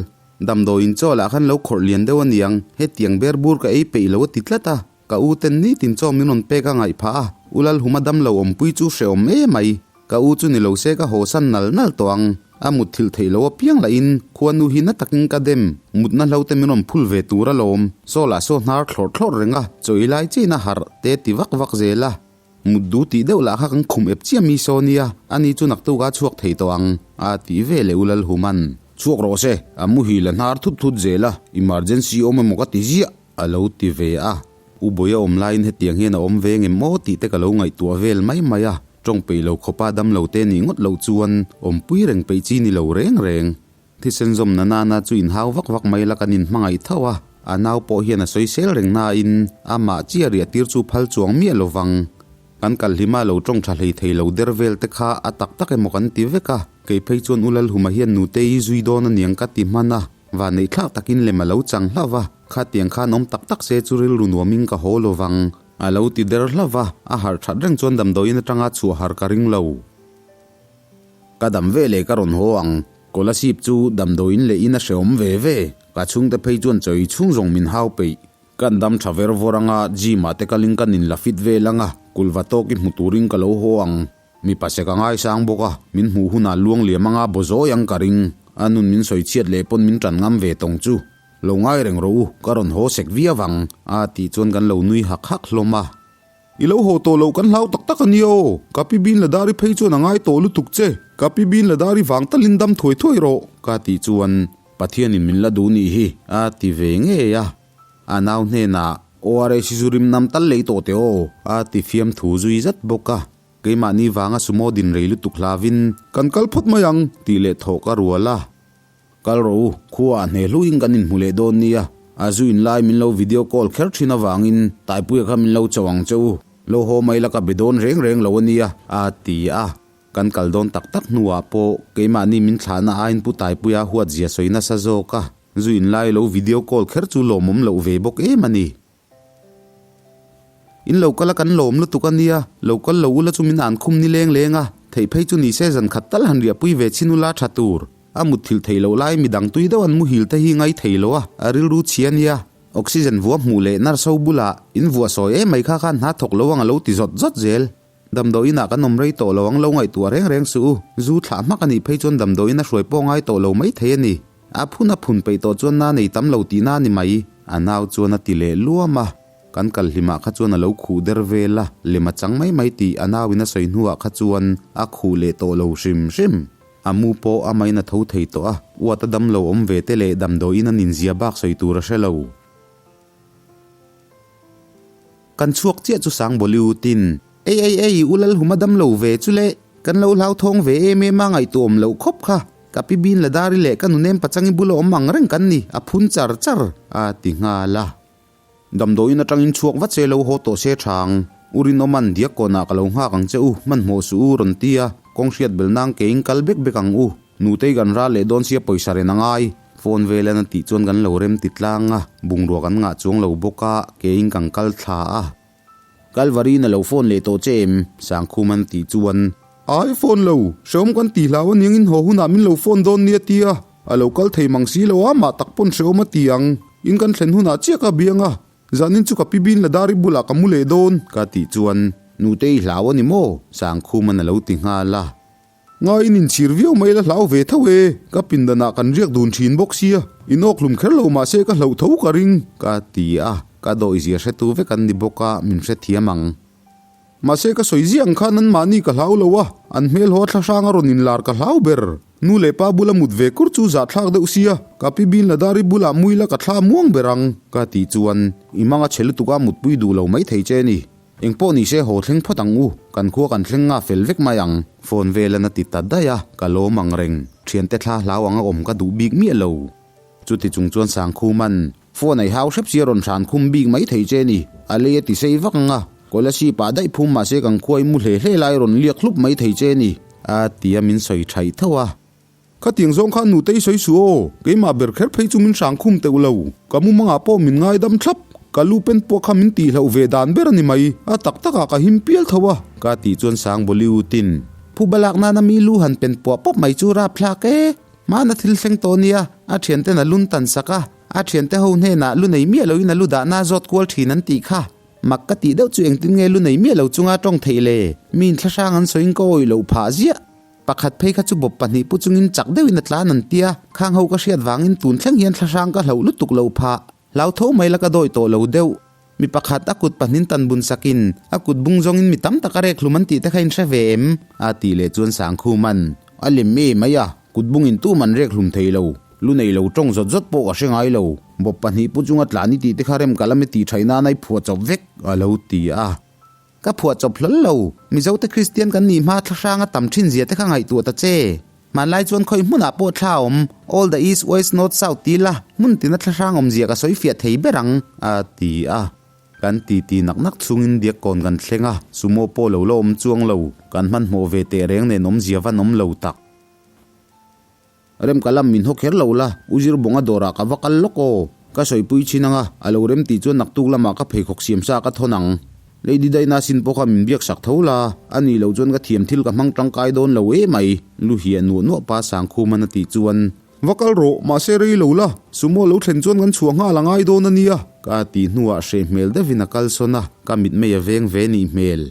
Damdawiin chaw lah khan lo khawrh lian deuh a niang, hetiang ber bur ka ei peih lo a ti tlat a, ka u ten nitin chaw min rawn pek a ngaih phah a, U Lalhuma damlo awmpui chu hrehawm e mai, ka u chu ni lo se ka haw san nal nal tawh ang. A mutthilh theih loh apiang lahin khuanu hi na takin ka dem, mutna hlo te min rawn phul ve tur alawm. Saw lah saw hnar thlawrh thlawrh reng a, chaw i lai chiin a harh te ti vak vak zel a. Mut du tih deuh lah kha kan khum ep chiah mi saw nia, ani chu naktuk a chhuak thei tawh ang, a ti ve leh u Lalhuman. Chhuak rawh se, a muhil a hnar thut thut zel a, emergency awm emaw ka ti ziah, a lo ti ve a. U Bawia awm laiin hetiang hian a awm ve ngem aw tih te ka lo ngaihtuah vel mai mai a. Tawng peih lo khawpa damlo te nih ngawt loh chuan awmpui reng peih chi ni lo reng reng. Thisen zawm na nana chu inhau vak vak mai la kan inhmangaih tho a, a nau pawh hian a sawi sel reng nain amah chi a riah tir chu phal chuang miah lo vang. Kan kal hlima lo tawng tha hlei thei lo der vel te kha a tak tak emaw kan ti vek a, kei phei chuan U Lalhuma hian Nutei zui dawn aniang ka ti hman a, vanneih thlak takin lem a lo chang hlauh va, khatiang khan awm tak tak se chu rilru nuamin ka haw lo vang. A lo ti der hlauh va, a harh that reng chuan damdawiin atanga chhuah har ka ring lo. Ka dam ve leh ka rawn haw ang, Kolasib chu damdawiin leh in a hrehawm ve ve, ka chhungte phei chuan chawi chhung zawng min hau peih. Kan dam tha ver vawr anga gym ah te kalin kan inla fit vel anga, kulva tawk i hmu turin ka lo haw ang. Mipa se ka ngaisang bawk a, min hmuh hunah luang liam anga baw zawi ang ka ring. A nun min sawi chhiat leh pawn min tan ngam ve tawng chu. Lo ngai reng rawh u, ka rawn haw sek viau ang, a tih chuan kan lo nui hak hak hlawm a. I lo haw tawh loh kan hlau tak tak a nia aw, ka pi bin Ladari phei chuan a ngai tawh lutuk che, ka pi bin Ladari vang talin dam thuai thuai rawh, ka tih chuan Pathianin min la duh nih hi, a ti ve ngei a. A nau hnenah, ORS hi zu rim nam tal lei tawh teh aw, a ti fiam thu zui zat bawk a. Keimahni vanga sumo din rei lutuk hlavin, Kan kal phawt mai ang, tih leh thawh ka rual a. Kal rawh u, khuaah hne hluin kan inhmu leh dawn nia. A zu in lai min lo video call kher thin avangin Taipuia kha min lo cho ang che u. Lo haw mai la ka be dawn reng reng lo a nia, a ti a. Kan kal dawn tak tak hnuah pawh keimahni min thlahna aiin Pu Taipuia huat zia sawi nasa zawk a. Zu in lai lo video call kher chu lawmawm loh ve bawk em a ni. In lo kal a kan lawm lutuk a nia, lo kal lo ula chu min an khum ni leng leng a, theih phei chu ni se zan khat tal han riahpui ve chhin ula tha tur. A mutthilh theih loh lai midang tui deuh an muhil te hi ngai thei lo a, a rilru chhia nia. Oxygen vua hmuh leh nurse ho bulah in vuah sawi em mai kha khan hna thawk lo ang a lo ti zawt zawt zel. Damdawiin ah kan awm rei tawh lo ang lo ngaihtuah reng reng suh u, zu thlah hmak a nih phei chuan damdawiin a hruai pawh ngai tawh lo mai thei a ni. A phun a phun peih tawh chuan na nei tam lo tihna a ni mai. A nau chuan a ti leh luam a, kan kal hlimah kha chuan a lo khuh der vel a, lem a chang mai mai tih a nauin a sawi hnuah kha chuan a khuh leh tawh lo hrim hrim. A mu pawh amahin a tho thei tawh a, uat a damlo awm ve te leh damdawiin an inzia bak sawi tur a hre lo. Kan chhuak chiah chu sang Bollywood in, Ei ei ei, u Lalhuma dam lo ve chu le, kan lo hlauthawng ve em em a ngaihtuahawm loh khawp kha, ka pi Bin Ladari leh ka nunem pachang i bula awm ang reng kan ni, a phun char char, a ti nghal a. Damdawiin atangin chhuak vat se lo haw tawh se thang, U Rinawman diak kawnah ka lo nghak ang che u, hmanhmawh suh u rawn ti a, kawng hriat bel nang keiin kal bek bek ang u. Nutei kan ral leh dawn sia pawisa ren a ngai. Phone velan a tih chuan kan lo rem ti tlang a, bungrua kan ngah chuang lo bawk a, keiin kan kal thla a. Kalvarin a lo phone leh tawh che em? Sangkhum an tih chuan. Ai phone lo, hrehawm kan ti hlau aniang in haw hunah min lo phone dawn nia tia, a lo kal thei mang si lo a, mah tak pawn hrehawm a ti ang. In kan thlen hunah chiah ka biang a, zanin chu ka pi bin Ladari bulah ka mu leh dawn. Ka tih chuan, Nutei hlau a ni maw? Sangkhum an a lo ti nghal a. Ngaiin inchhir viau mai la hlau ve tho e, ka pindanah kan riak dun thin bawk sia, inawkhlum kher lo mahse ka hlauh tho ka ring, ka ti a, ka dawihzia hretu vek an ni bawk a, min hrethiam ang. Mahse ka sawi ziah ang khan anmahni ka hlau lo a, an hmel haw thla hrang a rawn inlar ka hlau ber. Nu leh pa bula mut ve kur chu zahthlak deuh sia, ka pi bin Ladari bulah mui la ka thla muang ber ang, ka tih chuan i manga chhe lutuk a mutpui duh lo mai thei che ni. Eng pawh ni se haw thleng phawt ang u, kan khua kan thleng nga fel vek mai ang, phone velan a ti ta daih a, ka lawm ang reng, thiante thla hlau anga awm ka duh bik miah lo. Chuti chung chuan Sangkhuman, phone ei hau hrep si a rawn hran khum bik mai thei che ni, a lei a ti sei vak ang a, Kolasib ah daih phum mahse kan khua i mu hle hle lai rawn liak hlup mai thei che ni, a ti a min sawi thaih tho a. Khatiang zawng khan nutei sawi suh aw, keimah ber kher phei chu min hrang khum teuh lo, ka mumangah pawh min ngaidam thlap, ka lu pen pawh kha min tihloh ve dan ber a ni mai, a tak takah ka him pial tho a. Ka tih chuan sang Bollywood-in phuba lak nana mi lu han pen puah pawp mai chu rapthlak e, hmana thil thleng tawh nia, a thianten a lun tan sak a, a thiante ho hnenah lu nei miah loin a lu dahna a zawt kual thin an tih kha. Mak ka tih deuh chu engtin nge lu nei miah lo chunga tawng theih le, mi inthlahrang an sawiin ka awih loh phah ziah. Pakhat phei kha chu bawp pahnih pu chungin chak deuhin a tlan an tia, khang ho ka hriat vangin tun thleng hian thlahrang ka hlauh lutuk lo phah. Hlau tho mai la ka dawi tawh lo deuh. Mi pakhat a kut pahnin tan bun sakin a kut bung zawngin mi tam tak a rek hlum an tih te kha in hre ve em? A tih leh chuan Sangkhuman a lem e mai a, kut bungin tum an rek hlum thei lo. Lu nei lo tawng zawt zawt pawh ka hre ngai lo. Bawp pahnih pu chunga tlan i tih te kha rem ka lam i tih thaih nana i phuah chawp vek a lo ti a. Ka phuah chawp hlawl lo. Mizote Kristian kan nih hma thlahranga tam thin zia te kha ngaihtuah ta che. Hmanlai chuan khawi hmunah pawh thla a awm, all the east, west, north, south ti la, hmun tina thlahrang awmzia ka sawi fiah thei ber ang, a ti a. Kan titi nak nak chungin Diakkawn kan thleng a, sumo pawh lo la awm chuang lo, kan hmanhmawh ve teh reng nen awmzia van awm lo tak. Rem ka lam min haw kher lo la, U Zirbawnga dawrah ka va kal lawk aw. Ka sawipui chin anga, a lo rem tih chuan naktuk lamah ka pheikhawk siam sa ka thawn ang. Lady Daina sin pawh kha min biak sak tho la, a nih loh chuan ka thiam thil ka hmang tangkai dawn lo e mai, lu hiah nuah nuah pa Sangkhuman a tih chuan. Va kal rawh, mahse rei lo la, sumo lo thlen chuan kan chhuah nghal a ngai dawn a nia. Ka tih hnuah hreh hmel deuhin a kalsawn a, ka mitmei a veng ve nih hmel.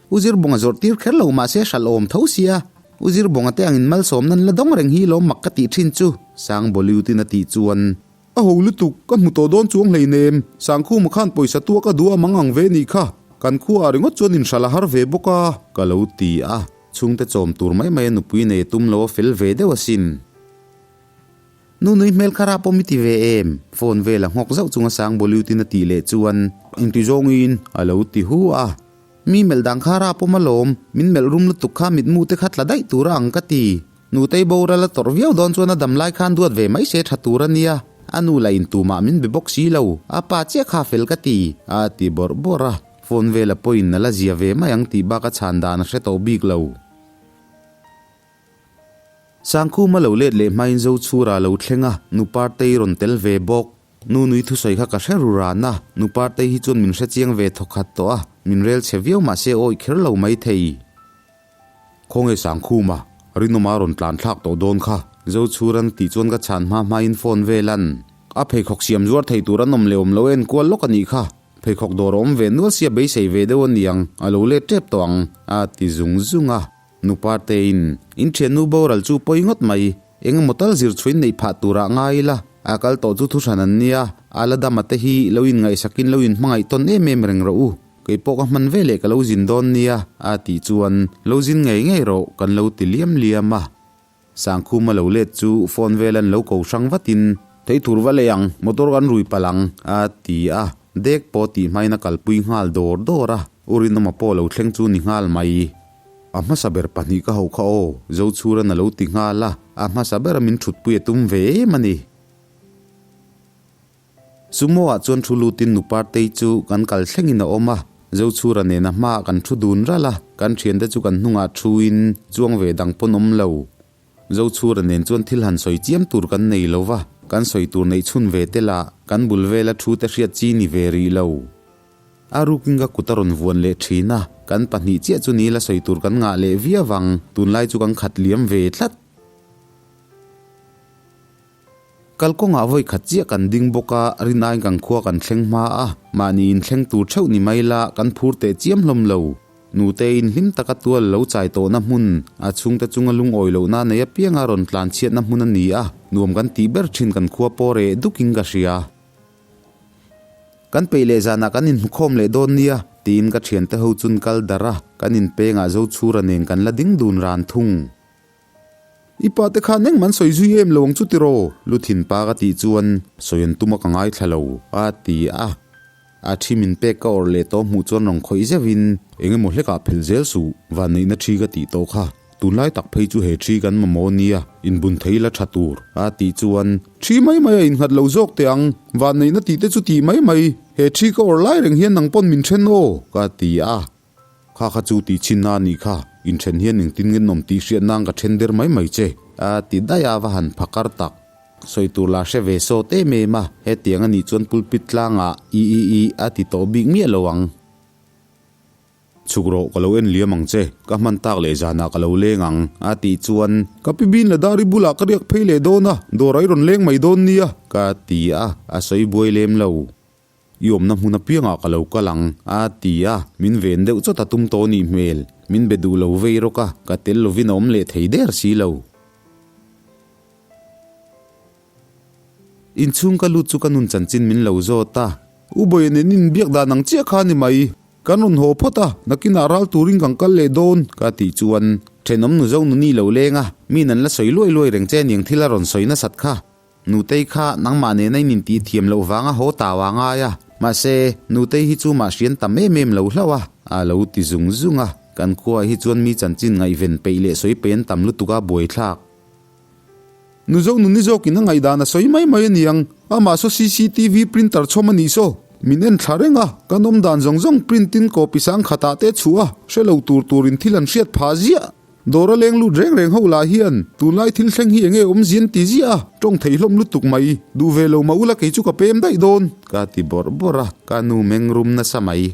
U Zirbawnga zawrh tir kher lo mahse hralh awm tho sia, U Zirbawnga te angin malsawmna an la dawng reng hi lawm mak ka tih thin chu, Sangboleutin a tih chuan. A ho lutuk, ka hmu tawh dawn chuang hleinem, Sangkhuma khan pawisa tua ka duh a mang ang ve nih kha, kan khuaah ringawt chuan inhralh a har ve bawk a. Ka lo ti a, chhungte chawm tur mai mai a nupui nei a tum lo a fel ve deuh asin. Nu nui hmel kha rap awm i ti ve em? Phone vel a nghawk zauh chunga sang Bollywood-in a tih leh chuan engti zawngin a lo ti hu a. Mi melh dan kha rap awm alawm, min melh rum lutuk kha mitmu te kha tla daih tur a ang ka ti. Nutei boral a tawrh viau dawn chuan a dam lai khan duat ve mai se tha tur a nia. A nu lah in tumah min be bawk si lo, a pa chiah kha fel ka ti, a ti bawrh bawrh a. Phone vel a pawhin a la zia ve mai ang tih bak a chhan dan a hre tawh bik lo. Sangkhuma lo let leh hmain Zochhura lo thleng a, Nu Partei rawn tel ve bawk. Nu nui thusawi kha ka hre ru ran a, Nu Partei hi chuan min hre chiang ve thawkhat tawh a, min rel chhe viau mahse awih kher lo mai thei. Khawnge Sangkhuma, Rinawma rawn tlan thlak tawh dawn kha, Zochhuran tih chuan ka chhan hma hmain phone vel an. A pheikhawk siam zuar thei tur an awm leh awm lo en kual lawk a nih kha, pheikhawk dawr a awm ve nual sia beisei ve deuh a niang, a lo let tep tawh ang, a ti zung zung a. Nu Partein, In thiannu boral chu pawi ngawt mai, eng emaw tal zir chhuin neih phah turah ngai ila, a kal tawh chu thuhran an nia, a la dama te hi lo inngaihsakin lo inhmangaih tawn em em reng rawh u, kei pawh ka hman veleh ka lo zin dawn nia, a tih chuan, Lo zin ngei ngei rawh, kan lo ti liam liam a. Sangkhuma lo let chu phone vel an lo ko hrang vatin, Thei thur va lei ang, motor kan rui palh ang, a ti a. Dek pawh tih hmain a kalpui nghal dawr dawr a, U Rinawma pawh lo thleng chu ni nghal mai. A hmasa ber pahnih ka hauh kha aw, Zochhuran a lo ti nghal a, a hmasa bera min thutpui a tum ve em a ni. Sumo ah chuan thu lutin nu Partei chu kan kal thlengin a awm a, Zochhura nena hmaah kan thu dun ralh a, kan thiante chu kan hnungah thuin chuang ve dang pawn awm lo. Zochhura nen chuan thil han sawi chiam tur kan nei lo va, kan sawi tur neih chhun ve te lah kan bul vela thu te hriat chi ni ve rih lo. A rukin ka kut a rawn vuan leh thin a, kan pahnih chiah chu ni la sawi tur kan ngah leh viau ang, tunlai chu kan khat liam ve tlat. Kalkawngah vawi khat chiah kan ding bawk a, rinaiin kan khua kan thleng hma a, mahni inthleng tur theuh ni mai la, kan phur teh chiam hlawm lo. Nuteiin hlim taka tual lo chai tawhna hmun, a chhungte chunga lungawi lohna nei apianga rawn tlan chhiatna hmun a ni a, nuam kan tih ber thin kan khua pawh reh dukin ka hria. Kan peih leh zanah kan inhmukhawm leh dawn nia, tiin ka thiante ho chun kal darh a, kan inpengah Zochhura nen kan la ding dun ran thung. I pa te khan engmah an sawi zui em lo ang chu tiraw? Lu thin pa ka tih chuan sawi an tum a ka ngaithla lo, a ti a. A thi min pek ka awrh leh tawh hmuh chuan rawn khawih zeuh in. Eng emaw hlekah phelh zel suh, vanneihna thi ka tih tawh kha. Tunlai tak phei chu he thi kan mamawh nia, inbun thei la tha tur, a tih chuan. Thi mai mai a innghat lo zawk teh ang, vanneihna tih te chu tih mai mai, he thi ka awrh lai reng hian nang pawn min then aw, ka ti a. Kha kha chu tih chhin na a nih kha, inthen hian engtin nge nawm tih hriat nan ka then der mai mai che, a ti daih a va han phakar tak. Sawi tur la hre ve sawt em em a, hetiang a nih chuan pulpit tlangah i i i a ti tawh bik miah lo ang. Chhuk rawh ka lo en liam ang che, ka hman tak leh zanah ka lo leng ang, a tih chuan. Ka pi bin la dari bulah ka riak phei leh dawn a, dawr a i rawn leng mai dawn nia, ka ti a, a sawi buai lem lo. I awmna hmun apiangah ka lo kal ang, a ti a, min ven deuh chawt a tum tawh nih hmel. Min be duh lo vei rawk a, ka tel lovin a awm leh thei der si lo. Inchhung ka lut chu ka nun chanchin min lo zawt a. U Bawiha nen inbiak dan ang chiah kha a ni mai. Kan rawn haw phawt a, nakinah ral turin kan kal leh dawn, ka tih chuan thenawm nu zo nuni lo leng a, min an la sawi luai luai reng che aniang thil a rawn sawi nasat kha. Nutei kha nangmah nena in intih thiam loh vanga haw tau a ngai a, mahse, Nutei hi chu mah hrian tam em em lo hlauh a, a lo ti zung zung a. Kan khuaah hi chuan mi chanchin ngaihven peih leh sawi peih an tam lutuk a buaithlak. Nuzo nuni zawkin a ngaihdan a sawi mai mai a niang, amah saw cctv printer chhawm a nih saw, min en thla reng a, kan awm dan zawng zawng print in copy sang khatah te chhuah a, hre lo tur turin thil an hriat phah ziah. Dawr a leng lut reng reng ho lah hian tunlai thil thleng hi enge awm zian ti ziah a, tawng thei hlawm lutuk mai, duh ve lo mah ula kei chu ka pem daih dawn. Ka ti bawrh bawrh a, ka nu meng rum nasa mai.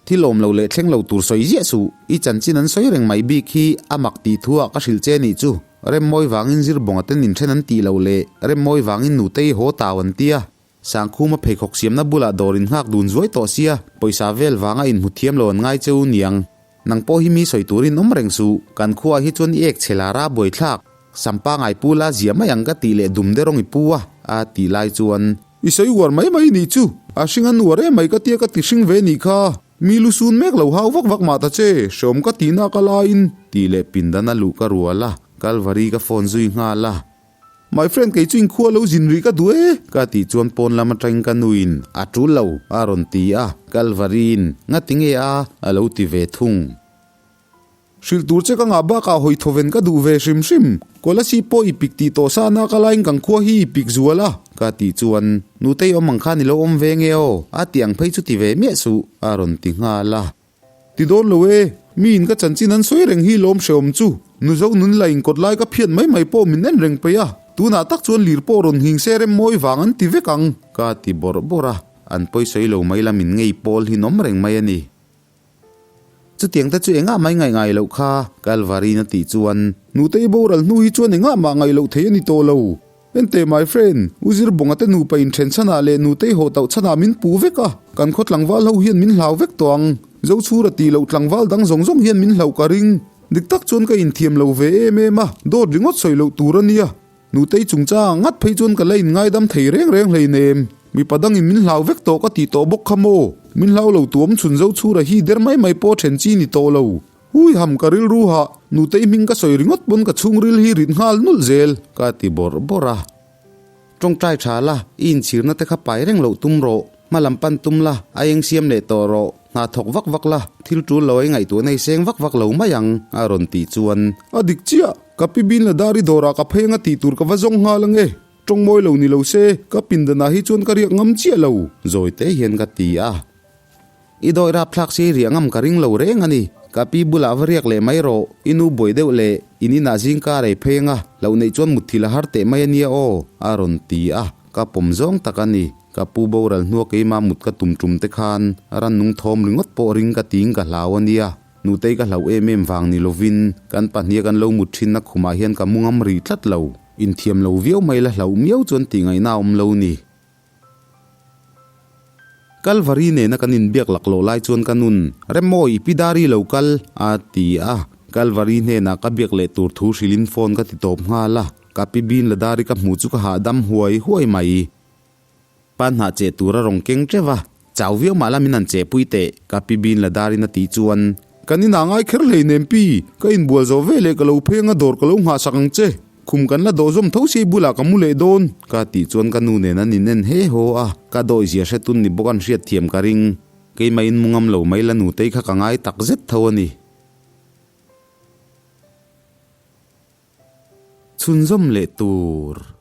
Thil awm lo leh thleng lo tur sawi ziah suh, i chanchin an sawi reng mai bik hi a mak tih thu ah ka hrilh che nih chu, Remmawi vangin Zirbawnga ten inthen an tih loh leh Remmawi vangin Nutei haw tau an tia, Sangkhuma pheikhawk siamna bulah dawr in nghak dun zuai tawh sia, pawisa vel vanga inhmu thiam lo an ngai cheu niang. Nang pawh hi mi sawi turin awm reng suh, kan khuaah hi chuan i ek chhe lar a buaithlak. Sampa ngai pu la zia mai ang ka tih leh dum de rawng i pu a, a tih lai chuan. I sawi uar mai mai nih chu, a hring an uar em mai ka tia ka ti hring ve nih kha. Mi lu sun mek lo hau vak vak mah ta che, hreawm ka tihna ka laiin. Tih leh pindan a luh ka rual a, Kalvari ka phone zui nghal a. My friend kei chu inkhua lo zin rih ka duh e. Ka tih chuan pawn lam atangin ka nuin a tul lo a rawn ti a, Kalvariin ngati nge a a lo ti ve thung. Hrilh tur che ka ngah bakah hawi thawven ka duh ve hrim hrim. Kolasib pawh i pik tih tawh sa na ka laiin kan khua hi i pik zual a. Ka tih chuan Nutei awm ang khan i lo awm ve nge aw a tih ang phei chu ti ve miah suh a rawn ti nghal a. Ti dawn lo e, mi in ka chanchin an sawi reng hi lawm hreawm chu. Nuzo nun la in kawt lai ka phiat mai mai pawh min en reng peih a, tunah tak chuan lir pawh rawn nghing se rem mawi vang an ti vek ang. Ka ti bawrh bawrh a, an pawi sawi lo mai la min ngei pawl hi nawm reng mai a ni. Chutiang te chu engah mai ngaih ngai loh kha, Kalvarin a tih chuan. Nutei boral hnu hi chuan engah mah ngaih loh thei a ni tawh lo. Ente my friend, U Zirbawnga te nupa in then chhanah leh nutei haw tauh chhanah min puh vek a, kan khaw tlangval ho hian min hlau vek tawh ang. Zochhura tih loh tlangval dang zawng zawng hian min hlauh ka ring. Dik tak chuan ka inthiam lo ve em em a, dawt ringawt sawi loh tur a nia. Nutei chungchangah ngat phei chuan ka la in ngaidam thei reng reng hleinem. Mipa dangin min hlau vek tawh ka tih tawh bawk kha maw? Min hlau lo tuam chhun Zochhura hi der mai mai pawh then chi ni tawh lo. Hui ham ka rilru hah, nutei hming ka sawi ringawt pawn ka chhungril hi rit nghal nulh zel. Ka ti bawrh bawrh a. Tawngtai tha la, i inchhirna te kha pai reng loh tum rawh. Hma lam pan tum la, a eng siam leh tawh rawh. Hna thawk vak vak la, thil tul lo ai ngaihtuah nei seng vak vak lo mai ang, a rawn tih chuan. A dik chiah, ka pi bin la dari dawrah ka phei anga tih tur ka va zawng nghal ange. Tawng mawi lo ni lo se, ka pindanah hi chuan ka riak ngam chiah lo. Zawi te hian ka ti a. I dawi rapthlak si riah ngam ka ring lo reng a ni. Ka pi bulah va riak leh mai rawh, i nu buai deuh leh in inah zing ka rei phei anga, hlauh neih chuan mutthilh a har teh mai a nia aw, a rawn ti a, ka pawm zawng tak a ni. Ka pu boral hnua keimah mut ka tum tum te khan rannung thawm ringawt pawh ring ka tiin ka hlau a nia. Nutei ka hlauh em em vang ni lovin kan pahniha kan lo mut thinna khumah hian ka mu ngam rih tlat lo. Inthiam lo viau mai la hlauh miau chuan tih ngaihna a awm lo ni. Kalvari nena kan inbiak laklawh lai chuan ka nun, Remawi, Pi Dari lo kal, a ti a. Kalvari hnenah ka biak leh tur thu hrilhin phone ka ti tawp nghal a. Ka pi Bin la Dari ka hmuh chu ka hahdam huai huai mai. Pa hnah cheh tur a rawn keng teuh a, chau viau mah la min han chehpui teh, ka pi Bin la Darin a tih chuan. Kan inah ngai kher hleinem pi, ka inbual zawh ve leh ka lo pheng a dawr ka lo nghahsak ang che. Khum kan la dawh zawm tho si bulah ka mu leh dawn, ka tih chuan ka nu nen an inen he haw a, ka dawi zia hre tun ni bawk an hriat thiam ka ring. Keimah in mu ngam lo mai la nutei kha ka ngai tak zet tho a ni. Chhunzawm leh tur.